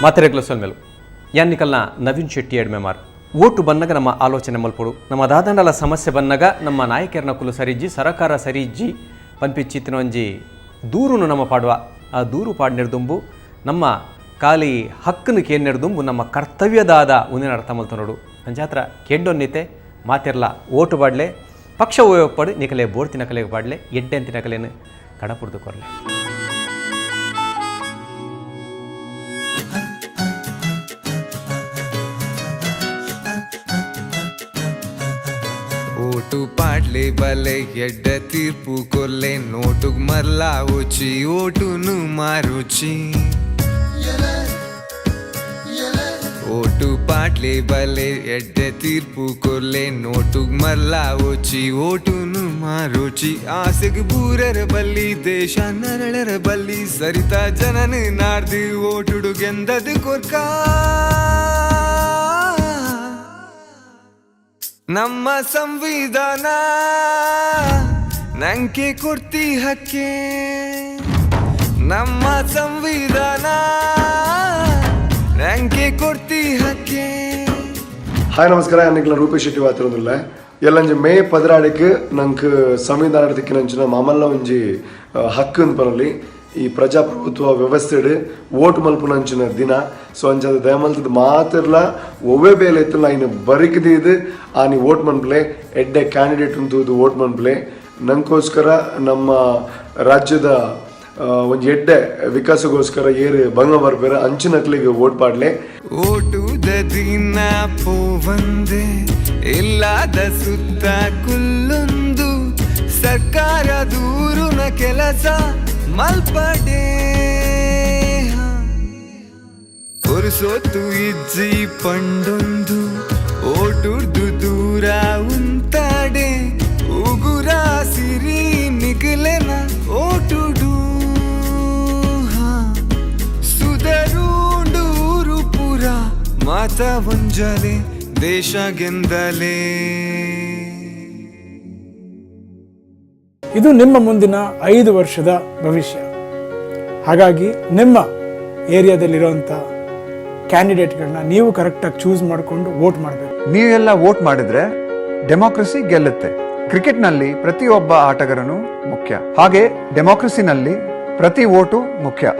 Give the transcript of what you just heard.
ಮಾತೆರೆಗ್ಲ ಸೊಲ್ಮೆಲು. ಯಾನ್ ನಿಕಲ್ನ ನವೀನ್ ಶೆಟ್ಟಿ ಎಡ್ಮೆಮಾರ್. ಓಟು ಬನ್ನಗ ನಮ್ಮ ಆಲೋಚನೆ ಮಲ್ಪೊಡು. ನಮ್ಮ ದಾದಂಡಲ ಸಮಸ್ಯೆ ಬನ್ನಗ ನಮ್ಮ ನಾಯಕೆರ್ನಕುಲು ಸರಿಜ್ಜಿ, ಸರಕಾರ ಸರಿಜ್ಜಿ ಪನ್ಪಿಚ್ಚಿತ್ತಿನ ಒಂಜಿ ದೂರುನು ನಮ್ಮ ಪಾಡುವ. ಆ ದೂರು ಪಾಡ್ನೆರ್ದುಂಬು, ನಮ್ಮ ಖಾಲಿ ಹಕ್ಕನ್ನು ಕೇನ್ನೆರ್ದುಂಬು ನಮ್ಮ ಕರ್ತವ್ಯದಾದ ಉಂದೆನ್ ಅರ್ಥ ಮಲ್ತೊನೊಡು. ಅಂಚಾತ್ರ ಕೆಂಡೊನ್ನಿತೆ ಮಾತೆರ್ಲ ಓಟು ಪಾಡ್ಲೆ. ಪಕ್ಷ ಪಡು ನಿಕಲೆ ಬೋಡ್ತಿನಕಲೆಗ್ ಪಾಡ್ಲೆ, ಎಡ್ಡೆಂತಿನಕಲೆನ್ ಕಡಪುಡ್ದು ಕೊರ್ಲೆ. ಓಟು ಪಾಡ್ಲೆ ಬಲೆ, ಎಡ್ಡ ತೀರ್ಪು ಕೊರ್ಲೆ. ನೋಟುಗ್ ಮರ್ಲಾ ಉಚಿ, ಓಟುನು ಮಾರುಚಿ. ಓಟು ಪಾಡ್ಲೆ ಬಲೆ, ಎಡ್ಡೆ ತೀರ್ಪು ಕೊರ್ಲೆ. ನೋಟುಗ್ ಮರ್ಲಾ ಉಚಿ, ಓಟುನು ಮಾರುಚಿ. ಆಸೆಗ್ ಬೂರರ ಬಲ್ಲಿ, ದೇಶ ನರಳರ ಬಲ್ಲಿ. ಸರಿತಾ ಜನನ ನಾಡ್ದು ಓಟುಡು ಗೆಂದದು ಕೊರ್ಕ. ನಮ್ಮ ಸಂವಿಧಾನ ನಂಗೆ ಕೊಡ್ತಿ ಹಕ್ಕೆ. ನಮ್ಮ ಸಂವಿಧಾನ ನಂಗೆ ಕೊಡ್ತಿ ಹಕ್ಕೆ. ಹಾಯ್, ನಮಸ್ಕಾರ. ನಿಕ್ಲ ರೂಪೇಶ್ ಶೆಟ್ಟಿ ಮಾತಿರೋದಿಲ್ಲ. ಎಲ್ಲಂಜಿ ಮೇ 12ಕ್ಕೆ ನಂಗೆ ಸಂವಿಧಾನ ತಿಕ್ಕಿನಂಚಿನ ಮಾಮಲ್ಲ ಒಂಜಿ ಹಕ್ಕು ಅಂದ್ ಪನೊಲಿ. ಈ ಪ್ರಜಾಪ್ರಭುತ್ವ ವ್ಯವಸ್ಥೆಡ್ ವೋಟ್ ಮಲ್ಪುನಂಚಿನ ದಿನ. ಸೊ ಅಂಚಾದ ದಯಮಲ್ತದ ಮಾತಿರ್ಲ ಒವ್ವೇ ಬೇಲೆ ಇತ್ತಲ್ಲ, ಐನ್ ಬರಿಕ್ ದೀದ್ ಆನಿ ವೋಟ್ ಮನ್ಪ್ಲೆ. ಎಡ್ಡೆ ಕ್ಯಾಂಡಿಡೇಟ್ ಉಂತುದು ವೋಟ್ ಮನ್ಪ್ಲೆ. ನಂಗೋಸ್ಕರ ನಮ್ಮ ರಾಜ್ಯದ ಒಂಜಿ ಎಡ್ಡೆ ವಿಕಾಸಗೋಸ್ಕರ ಏರು ಬಂಗ ಬರ್ಬೇರ, ಅಂಚಿನಕ್ಲಿಗೆ ವೋಟ್ ಪಾಡ್ಲೆ. ಓಟುದ ದಿನ ಪೋವಂದೆ ಇಲ್ಲಾದ ಸುತ್ತ ಕುಲ್ಲೊಂದು ಸರ್ಕಾರ ದೂರುನ ಕೆಲಸ ಮಲ್ಪಡೆ. ಪುರುಸೊತ್ತು ಇಜ್ಜಿ ಪಂಡೊಂದು ಓಟುರ್ದು ದೂರ ಉಂತಾಡೆ. ಉಗುರ ಸಿರಿ ನಿಗಲೆನ ಓಟುಡು. ಸುದರುಂಡೂರು ಪುರ ಮಾತ ಒಂಜಲೆ, ದೇಶ ಗೆಂದಲೇ. ಇದು ನಿಮ್ಮ ಮುಂದಿನ 5 ವರ್ಷದ ಭವಿಷ್ಯ. ಹಾಗಾಗಿ ನಿಮ್ಮ ಏರಿಯಾದಲ್ಲಿರುವಂಥ ಕ್ಯಾಂಡಿಡೇಟ್ಗಳನ್ನ ನೀವು ಕರೆಕ್ಟಾಗಿ ಚೂಸ್ ಮಾಡಿಕೊಂಡು ವೋಟ್ ಮಾಡಬೇಕು. ನೀವೆಲ್ಲ ವೋಟ್ ಮಾಡಿದ್ರೆ ಡೆಮೋಕ್ರಸಿ ಗೆಲ್ಲುತ್ತೆ. ಕ್ರಿಕೆಟ್ನಲ್ಲಿ ಪ್ರತಿಯೊಬ್ಬ ಆಟಗಾರನು ಮುಖ್ಯ, ಹಾಗೆ ಡೆಮೋಕ್ರಸಿನಲ್ಲಿ ಪ್ರತಿ ವೋಟು ಮುಖ್ಯ.